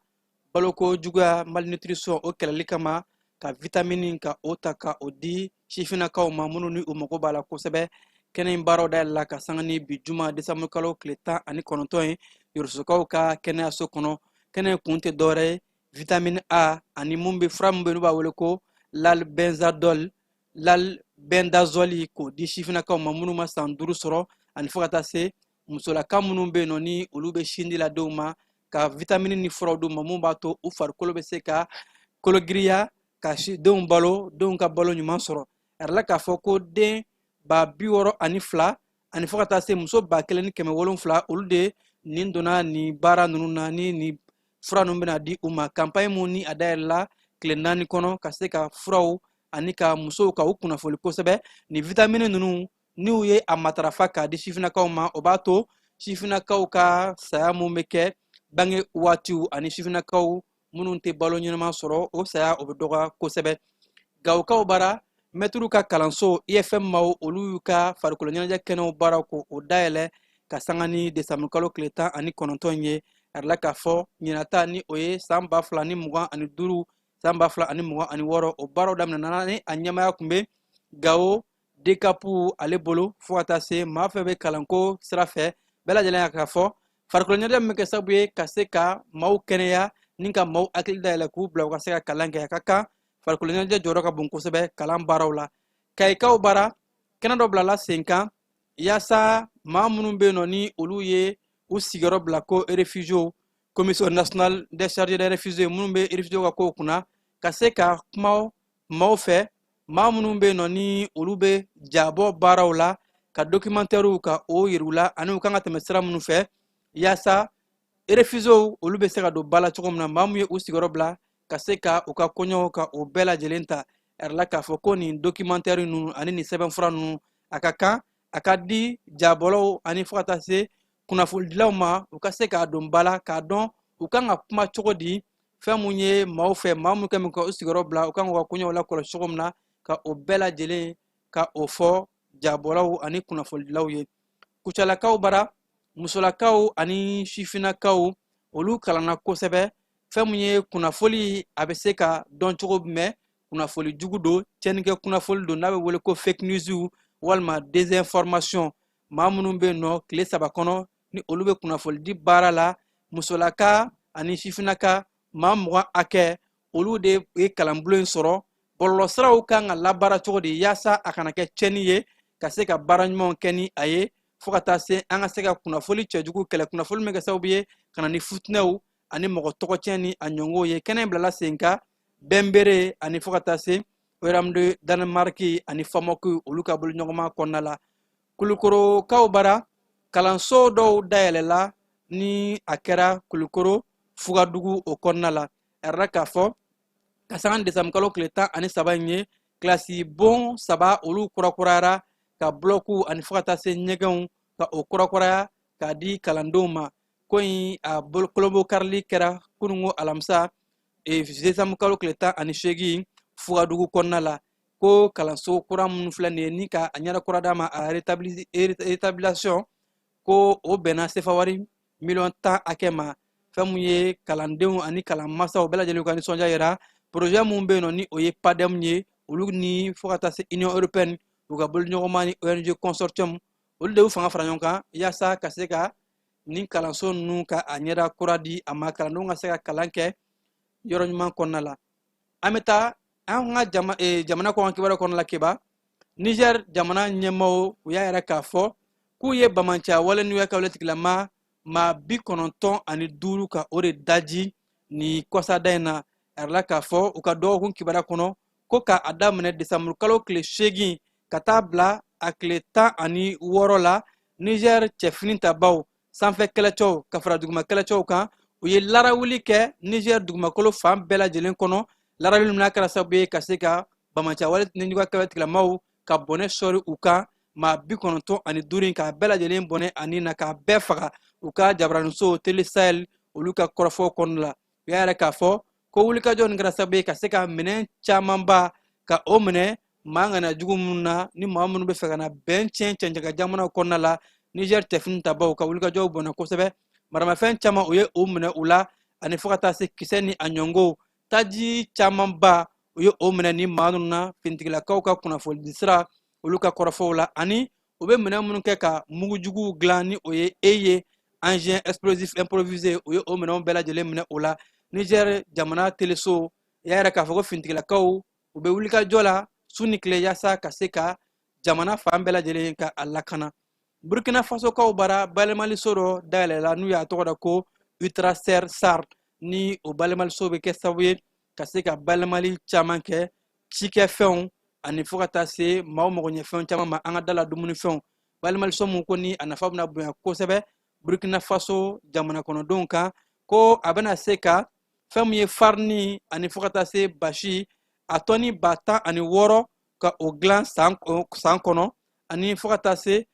baloko juguya, malnutrition, o kɛlɛli kama, ka vitamini ka o ta ka o di sifinnakaw ma minnu ni u mago b'a la kosɛbɛ. Kɛnɛ in baaraw dayɛlɛla ka sanga ni bi juma desanburu kalo tile 19 ye Yorosokaw ka kɛnɛyaso kɔnɔ. Kɛnɛ in kun tɛ dɔwɛrɛ ye vitamine A ani mun bɛ fura min bɛ n'u b'a wele ko l'albendazole, l'albendazole, k'o di sifinnakaw ma minnu ma san 5 sɔrɔ, ani fo ka taa se musolaka minnu bɛ yen nɔ ni olu bɛ sin di la denw ma, ka vitamini ni furaw d'u ma mun b'a to u farikolo bɛ se ka kologiriya ka denw balo, denw ka balo ɲuman sɔrɔ. A yɛrɛ la k'a fɔ ko den 62,000 ani fo ka taa se muso 1700, olu de nin donna nin baara ninnu na ni nin fura ninnu bɛna di u ma. Campagne mun ni a dayɛlɛla tile 4 kɔnɔ ka se ka furaw ani ka musow ka u kunnafoni kosɛbɛ nin vitamini ninnu n'u ye a matarafa k'a di sifinnakaw ma, o b'a to sifinnakaw ka saya mun bɛ kɛ bange waatiw ani sifinnakaw minnu tɛ balo ɲɛnama sɔrɔ, o saya o bɛ dɔgɔya kosɛbɛ. Gawokaw bara, mɛtiriw ka kalanso IFM maaw, olu y'u ka farikolo ɲɛnajɛ kɛnɛw baaraw ko o dayɛlɛ ka sanga ni desanburu kalo tile 19 ye. A yirala k'a fɔ ɲinata ni o ye san 2025, san 2026, o baaraw daminɛna ni a ɲɛmaya tun bɛ Gawo DCAP ale bolo, fo ka taa se maa fɛn bɛ kalanko sira fɛ bɛɛ lajɛlen y'a k'a fɔ farikolo ɲɛnajɛ min bɛ kɛ sababu ye ka se ka maaw kɛnɛya ni ka maaw hakili dayɛlɛ k'u bila u ka se ka kalan kɛ. A ka kan farikolo ɲɛnajɛ jɔyɔrɔ ka bon kosɛbɛ kalan baaraw la. Kayikaw bara, kɛnɛ dɔ bilala sen kan yaasa maa minnu bɛ yen nɔ ni olu ye u sigiyɔrɔ bila ko réfugiés, commission nationale des chargés des réfugiés minnu bɛ réfugiés ka kow kunna, ka se ka kuma maaw fɛ, maa minnu bɛ yen nɔ ni olu bɛ jabɔ baaraw la, ka documentairew ka o yir'u la ani u kan ka tɛmɛ sira minnu fɛ yaasa réfugiés olu bɛ se ka don ba la cogo min na, maa min ye u sigiyɔrɔ bila ka se ka u ka kɔɲɔw ka o bɛɛ lajɛlen ta. A yirala k'a fɔ ko nin documentaire ninnu ani nin sɛbɛnfura ninnu, a ka kan a ka di jabɔlaw ani fo ka taa se kunnafonidilaw ma, u ka se k'a don ba la k'a dɔn u kan ka kuma cogo di fɛn mun ye maaw fɛ, maa mun kɛ min ka u sigiyɔrɔ bila, u kan k'u ka kɔɲɔw lakɔlɔsi cogo min na, ka o bɛɛ lajɛlen ka o fɔ jabɔlaw ani kunnafonidilaw ye. Kucalakaw bara, musolakaw ani sifinnakaw, olu kalanna kosɛbɛ fɛn mun ye kunnafoli a bɛ se ka dɔn cogo jumɛn kunnafoli jugu don, tiɲɛnikɛ kunnafoli don n'a bɛ wele ko fake news walima désinformation. Maa minnu bɛ yen nɔ tile 3 kɔnɔ ni olu bɛ kunnafoli di baara la, musolaka ani sifinnaka maa 20 hakɛ, olu de ye kalanbulon in sɔrɔ. Bɔlɔlɔsiraw kan ka labaara cogo di yaasa a kana kɛ tiɲɛni ye, ka se ka baara ɲumanw kɛ ni a ye. Fo ka taa se an ka se ka kunnafoli cɛjugu kɛlɛ, kunnafoli min kɛ sababu ye ka na ni futinɛw ani mɔgɔ tɔgɔcɛn ni a ɲɔngɔw ye. Kɛnɛ bilala sen kan Bɛnbere ani fo ka taa se Royaume de Danemark ani Famɔki, olu ka boloɲɔgɔnma kɔnɔna la. Kulukorokaw bara, kalanso dɔw dayɛlɛla ni a kɛra Kulukoro Fugadugu o kɔnɔna la. A yirala k'a fɔ ka sanga desanburukalo tile 13 in ye, kilasi bon saba olu kurakurayara, ka bulɔkuw ani fo ka taa se ɲɛgɛnw ka o kurakuraya k'a di kalandenw ma. Ko in a kolonbokarili kɛra kununko alamisa, desanburukalo tile 18, Fugadugu kɔnɔna la. Ko kalanso kura minnu filɛ nin ye ni ka a ɲɛda kura d'a ma, a réhabilitation, ko o bɛnna sefa wari miliyɔn 10 hakɛ ma. Fɛn mun ye kalandenw ani kalanmasaw bɛɛ lajɛlen ka nisɔndiya yira projet mun bɛ yen nɔ, ni o ye PADEM ye, olu ni fo ka taa se Union européenne u ka boloɲɔgɔnma ni ONG consortium, olu de y'u fanga fara ɲɔgɔn kan yaasa ka se ka nin kalanso ninnu ka a ɲɛda kura di a ma, kalandenw ka se ka kalan kɛ yɔrɔ ɲuman kɔnɔna la. An bɛ taa an ka jamana kɔkan kibaruya kɔnɔna la. Keba, Niger jamana ɲɛmaaw, u y'a yira k'a fɔ k'u ye bamanciya wale n'u y'a kɛ wale tigilama maa 95 ka o de daji ni kɔsada in na. A yirala k'a fɔ u ka dɔgɔkun kibaruya kɔnɔ ko k'a daminɛ desanburukalo tile 8 ka taa bila a tile 16 la, Niger cɛfini tabaw, sanfɛ kɛlɛcɛw ka fara duguma kɛlɛcɛw kan, u ye larawuli kɛ Niger dugumakolo fan bɛɛ lajɛlen kɔnɔ. Larawuli min n'a kɛra sababu ye ka se ka bamanciya wale nijuguya kɛwale tigilamaw ka bɔnɛ sɔri u kan, maa 95 in k'a bɛɛ lajɛlen bɔnɛ ani na k'a bɛɛ faga. U ka jabaraniso Télé Sahel, olu ka kɔrɔfɔ kɔnɔna la, u y'a yira k'a fɔ ko wulikajɔ nin kɛra sababu ye ka se ka minɛn camanba ka o minɛ maa ŋaniya jugu minnu na, ni maa minnu bɛ fɛ ka na bɛn tiɲɛ cɛncɛnka jamanaw kɔnɔna la. Niger cɛfini tabaw ka wulikajɔw bɔnna kosɛbɛ, maramafɛn caman u ye o minɛ u la, ani fo ka taa se kisɛ ni a ɲɔngow, taji camanba u ye o minɛ ni maa ninnu na. Finitigilakaw ka kunnafonidi sira, olu ka kɔrɔfɔw la, ani u bɛ minɛn minnu kɛ ka mugujuguw dilan, ni o ye e ye engin explosif improvisé, u ye o minɛnw bɛɛ lajɛlen minɛ o la. Niger jamana teleso y'a yira k'a fɔ ko finitigilakaw, u bɛ wulikajɔ la su ni tile yaasa ka se ka jamana fan bɛɛ lajɛlen ka a lakana. Burkina Fasokaw bara, bayɛlɛmaliso dɔ dayɛlɛla n'u y'a tɔgɔ da ko Ultraser SAR, ni o bayɛlɛmaliso bɛ kɛ sababu ye ka se ka bayɛlɛmali caman kɛ cikɛfɛnw ani fo ka taa se maaw magoɲɛfɛnw caman ma, an ka da la dumunifɛnw. Bayɛlɛmaliso mun ko ni a nafa bɛna bonya kosɛbɛ Burkina Faso jamana kɔnɔdenw kan, ko a bɛna se ka fɛn min ye farini ani fo ka taa se basi a tɔni 16,000 ka o dilan san kɔnɔ, ani fo ka taa se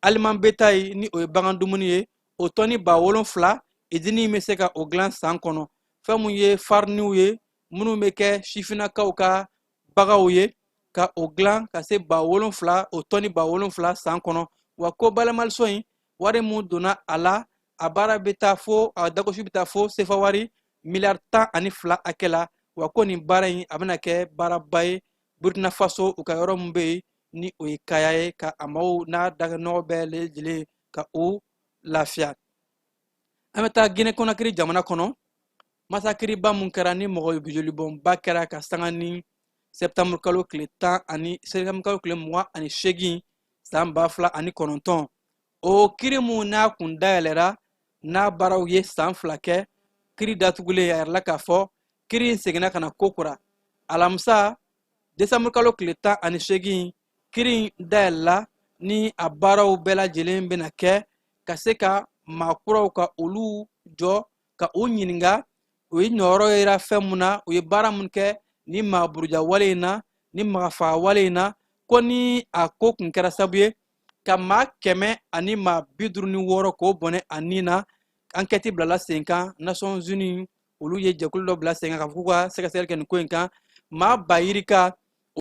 aliment bétail, ni o ye bagan dumuni ye, o tɔni 7,000, izini bɛ se ka o dilan san kɔnɔ. Fɛn mun ye fariniw ye minnu bɛ kɛ sifinnakaw ka bagaw ye, ka o dilan ka se 7,000, o tɔni 7,000 san kɔnɔ. Wa ko bayɛlɛmaliso in, wari mun donna a la, a baara bɛ taa fo a dagosi bɛ taa fo sefa wari miliyari 12 hakɛ la. Wa ko nin baara in, a bɛna kɛ baaraba ye Burkina Faso, u ka yɔrɔ min bɛ yen ni o ye Kaya ye, ka a maaw n'a dakɛnɔgɔ bɛɛ lajɛlen ka o lafiya. An bɛ taa Guinée Conakry jamana kɔnɔ. Masakiriba mun kɛra ni mɔgɔ jolibɔnba kɛra ka sanga ni septembre kalo tile tan ani septembre kalo tile 28 san 2009, o kiri mun n'a kun dayɛlɛra, n'a baaraw ye san 2 kɛ kiri datugulen, a yirala k'a fɔ kiri in seginna ka na ko kura. Alamisa, desanburu kalo tile 18, kiri in dayɛlɛla ni a baaraw bɛɛ lajɛlen bɛna kɛ ka se ka maa kuraw ka olu jɔ ka u ɲininka u ye nɔyɔrɔ yera fɛn mun na, u ye baara mun kɛ ni maa buruja wale in na, ni magafaga wale in na, ko ni a ko kun kɛra sababu ye ka maa 156 k'o bɔnɛ a ni na. Ankɛti bilala sen kan. Nations Unies, olu ye jɛkulu dɔ bila sen kan ka fɔ k'u ka sɛgɛsɛgɛli kɛ nin ko in kan. Maa ba yirika,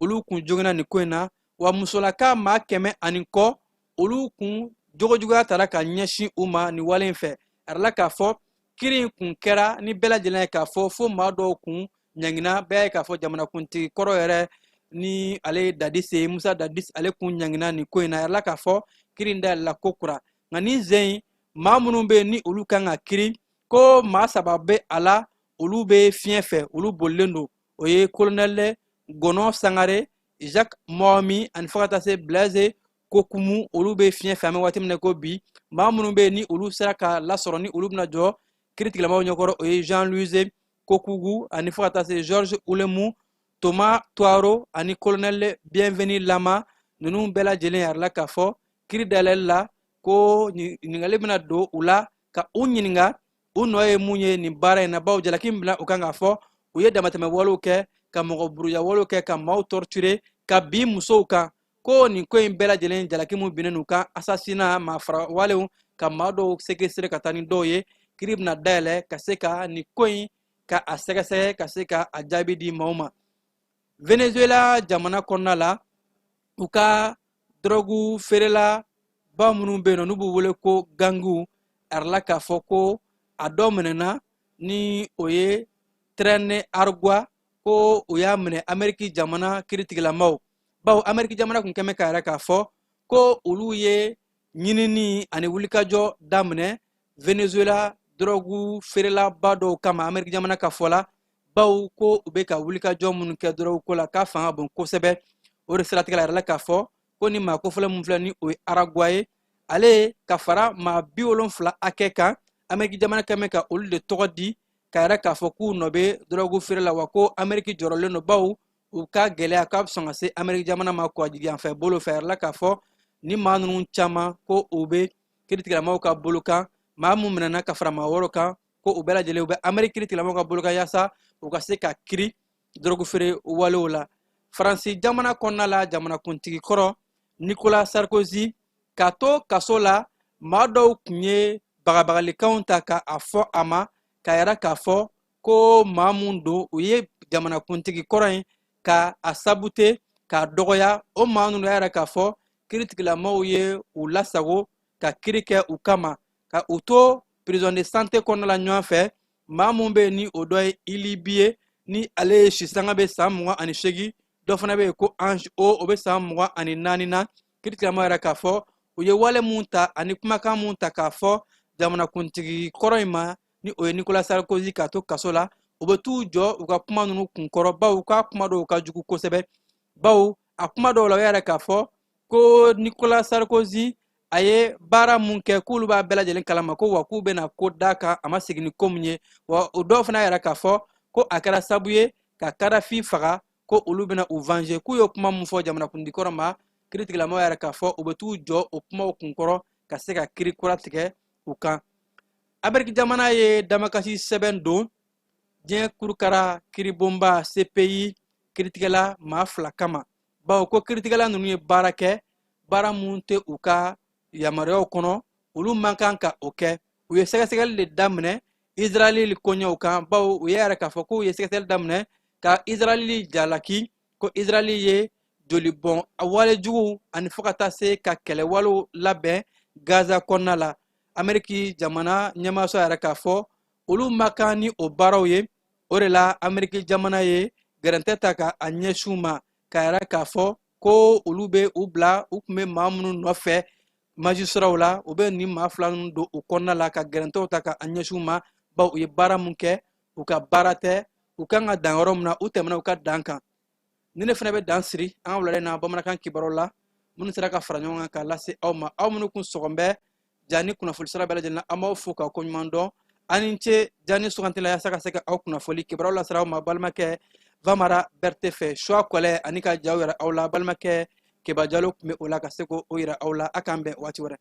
olu kun joginna nin ko in na, wa musolaka maa kɛmɛ ani kɔ, olu kun jogojuguya tara ka ɲɛsin u ma nin wale in fɛ. A yirala k'a fɔ kiri in kun kɛra ni bɛɛ lajɛlen ye k'a fɔ fo maa dɔw kun ɲangina. Bɛɛ ye k'a fɔ jamanakuntigi kɔrɔ yɛrɛ, ni ale ye Dadis ye, Musa Dadis, ale kun ɲangina nin ko in na. A yirala k'a fɔ kiri in dayɛlɛla ko kura, nka nin sen in, maa minnu bɛ yen ni olu kan ka kiri, ko maa saba bɛ a la, olu bɛ fiɲɛ fɛ, olu bolilen don. O ye kolonɛli Gɔnɔ Sangare, Jacques Moami ani fo ka taa se Blaise Kokumu olu bɛ fiɲɛ fɛ. An bɛ waati min na ko bi, maa minnu bɛ yen ni olu sera ka lasɔrɔ, ni olu bɛna jɔ kiiritigɛlamaaw ɲɛkɔrɔ, o ye Jean Louise Kokugu ani fo ka taa se Georges Ulemu, Thomas Tuaro ani colonel Bienvenu Lama. Ninnu bɛɛ lajɛlen yɛrɛ la k'a fɔ kiiri dayɛlɛli la ko ɲininkali bɛna don u la ka u ɲininka u nɔ ye mun ye nin baara in na, bawo jalaki min bila u kan k'a fɔ u ye damatɛmɛ walew kɛ, ka mɔgɔ buruja walew kɛ, ka maaw torturer, ka bin musow kan, ko nin ko in bɛɛ lajɛlen jalaki mun binnen u kan, assassinat, maa fara walew, ka maa dɔw séquestrer ka taa ni dɔw ye. Kiiri bɛna dayɛlɛ ka se ka nin ko in ka a sɛgɛsɛgɛ, ka se ka a jaabi di maaw ma. Venezuela jamana kɔnɔna la, u ka dɔrɔgu feerela ba minnu bɛ yen nɔ, n'u b'u wele ko gangu, a yirala k'a fɔ ko a dɔ minɛna, ni o ye Tren Aragua, ko u y'a minɛ Ameriki jamana kiiritigilamaw, bawo Ameriki jamana kun kɛmɛ k'a yira k'a fɔ ko olu ye ɲinini ani wulikajɔ daminɛ Venezuela dɔrɔgu feerelaba dɔw kama Ameriki jamana ka fɔ la, bawo ko u bɛ ka wulikajɔ minnu kɛ dɔrɔgu ko la k'a fanga bon kosɛbɛ. O de siratigɛ la, a yirala k'a fɔ ko ni maa kofɔlen mun filɛ, ni o ye Aragua ye, ale ka fara maa 70 hakɛ kan, Ameriki jamana kɛmɛ ka olu de tɔgɔ di k'a yira k'a fɔ k'u nɔ bɛ dɔrɔgu feere la, wa ko Ameriki jɔrɔlen don, bawo u ka gɛlɛya k'a bɛ sɔn ka se Ameriki jamana ma kɔjigiyanfɛ bolo fɛ. A yirala k'a fɔ ni maa ninnu caman ko u bɛ kiiritigɛlamaaw ka bolo kan. Maa mun minɛna ka fara maa wɔɔrɔ kan, ko u bɛɛ lajɛlen u bɛ Ameriki kiiritigɛlamaaw ka bolo kan yaasa u ka se ka kiri dɔrɔgu feere walew la. Faransi jamana kɔnɔna la, jamanakuntigi kɔrɔ Nicolas Sarkozy k'a to kaso la, maa dɔw tun ye bagabagalikanw ta ka a fɔ a ma k'a yira k'a fɔ ko maa mun don, u ye jamanakuntigi kɔrɔ in ka a sabute k'a dɔgɔya. O maa ninnu y'a yira k'a fɔ kiiritigɛlamaaw ye u lasago ka kiiri kɛ u kama ka u to prison de santé kɔnɔna la ɲɔgɔn fɛ. Maa mun bɛ yen, ni o dɔ ye Ilibi ye, ni ale ye sisanga bɛ san 28, dɔ fana bɛ yen ko Ange O, o bɛ san 24 na. Kiiritigɛlamaaw yɛrɛ k'a fɔ u ye wale mun ta ani kumakan mun ta k'a fɔ jamanakuntigi kɔrɔ in ma, ni o ye Nicolas Sarkozy, k'a to kaso la, u bɛ t'u jɔ u ka kuma ninnu kunkɔrɔ, bawo k'a kuma dɔw ka jugu kosɛbɛ, bawo a kuma dɔw la u y'a yɛrɛ k'a fɔ ko Nicolas Sarkozy a ye baara mun kɛ, k'olu b'a bɛɛ lajɛlen kalama, ko wa k'u bɛna ko d'a kan a ma segin ni ko mun ye. Wa o dɔw fana yɛrɛ k'a fɔ ko a kɛra sabu ye ka Kadafi faga, ko olu bɛna u venger. K'u ye kuma mun fɔ jamanakuntigi kɔrɔ ma, kiiritigɛlamaaw yɛrɛ k'a fɔ u bɛ t'u jɔ o kumaw kunkɔrɔ ka se ka kiiri kura tigɛ u kan. Ameriki jamana ye damakasi sɛbɛn don diɲɛ kurukara kiiribonba CPI kiiritigɛla maa 2 kama, bawo ko kiiritigɛla ninnu ye baara kɛ, baara mun tɛ u ka yamaruyaw kɔnɔ, olu man kan ka o kɛ. U ye sɛgɛsɛgɛli de daminɛ Israɛl koɲɛw kan, bawo u y'a yɛrɛ k'a fɔ k'u ye sɛgɛsɛgɛli daminɛ ka Israɛl jalaki ko Israɛl ye jolibɔn wale jugu ani fo ka taa se ka kɛlɛwalew labɛn Gaza kɔnɔna la. Ameriki jamana ɲɛmaaso yɛrɛ k'a fɔ olu ma kan ni o baaraw ye. O de la Ameriki jamana ye gɛrɛntɛ ta ka a ɲɛsin u ma k'a yɛrɛ k'a fɔ ko olu bɛ u bila u tun bɛ maa minnu nɔfɛ magistraw la, u bɛ nin maa 2 ninnu don u kɔnɔna la ka gɛrɛntɛw ta ka a ɲɛsin u ma, bawo u ye baara mun kɛ, u ka baara tɛ, u kan ka dan yɔrɔ min na, u tɛmɛna u ka dan kan. Ni ne fana bɛ dan siri an ka wulada in na bamanankan kibaruw la minnu sera ka fara ɲɔgɔn kan k'a lase aw ma. Aw minnu kun sɔgɔn bɛ ja ni kunnafoni sira bɛɛ lajɛlen na, an b'aw fo ka koɲuman dɔn. An ni ce ja ni suganti la yaasa ka se ka aw kunnafoli kibaruw lasera aw ma balimakɛ Vamara Bɛrite fɛ, Suwa Kɔlɛ ani ka jaw yira aw la, balimakɛ Keba Jalo tun bɛ o la ka se k'o yira aw la. A k'an bɛn waati wɛrɛ.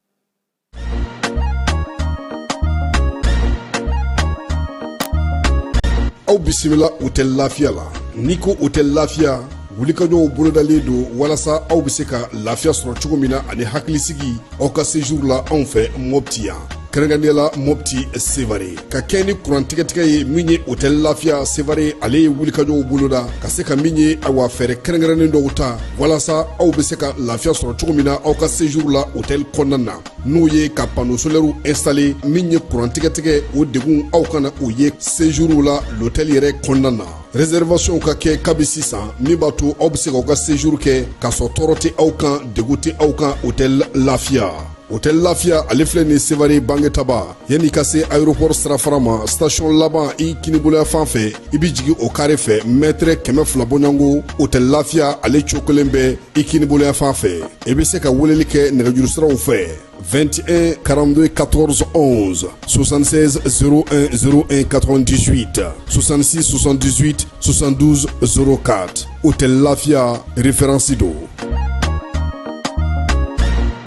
Aw bisimila Hôtel Lafiya la. N'i ko Hôtel Lafiya, wulikajɔw bolodalen don walasa aw bɛ se ka lafiya sɔrɔ cogo min na ani hakilisigi aw ka séjour la anw fɛ Mopti yan, kɛrɛnkɛrɛnnenya la Mopti Sevare. Ka kɛ ni kuran tigɛtigɛ ye min ye, Hôtel Lafiya Sevare ale ye wulikajɔw boloda ka se ka min ye, awa, fɛɛrɛ kɛrɛnkɛrɛnnen dɔw ta walasa aw bɛ se ka lafiya sɔrɔ cogo min na aw ka séjour la hôtel kɔnɔna na, n'o ye ka panneau solaire installé. Min ye kuran tigɛtigɛ, o degun aw kana o ye séjour la l'hôtel yɛrɛ kɔnɔna na. Réservation ka kɛ kabi sisan, min b'a to aw bɛ se k'aw ka séjour kɛ k'a sɔrɔ tɔɔrɔ tɛ aw kan, degun tɛ aw kan. Hôtel Lafiya. Hôtel Lafiya, ale filɛ nin Sevare Bangetaba, yanni ka se aéroport sirafara ma, station laban i kiniboloya fan fɛ, i bɛ jigin o kare fɛ, mètre 200 bɔɲɔgɔnko. Hôtel Lafiya, ale cokolen bɛ i kiniboloya fan fɛ. I bɛ se ka weleli kɛ nɛgɛjuru siraw fɛ: 21 42 14 11, 76 01 01 98, 66 78 72 04. Hôtel Lafiya, référence don.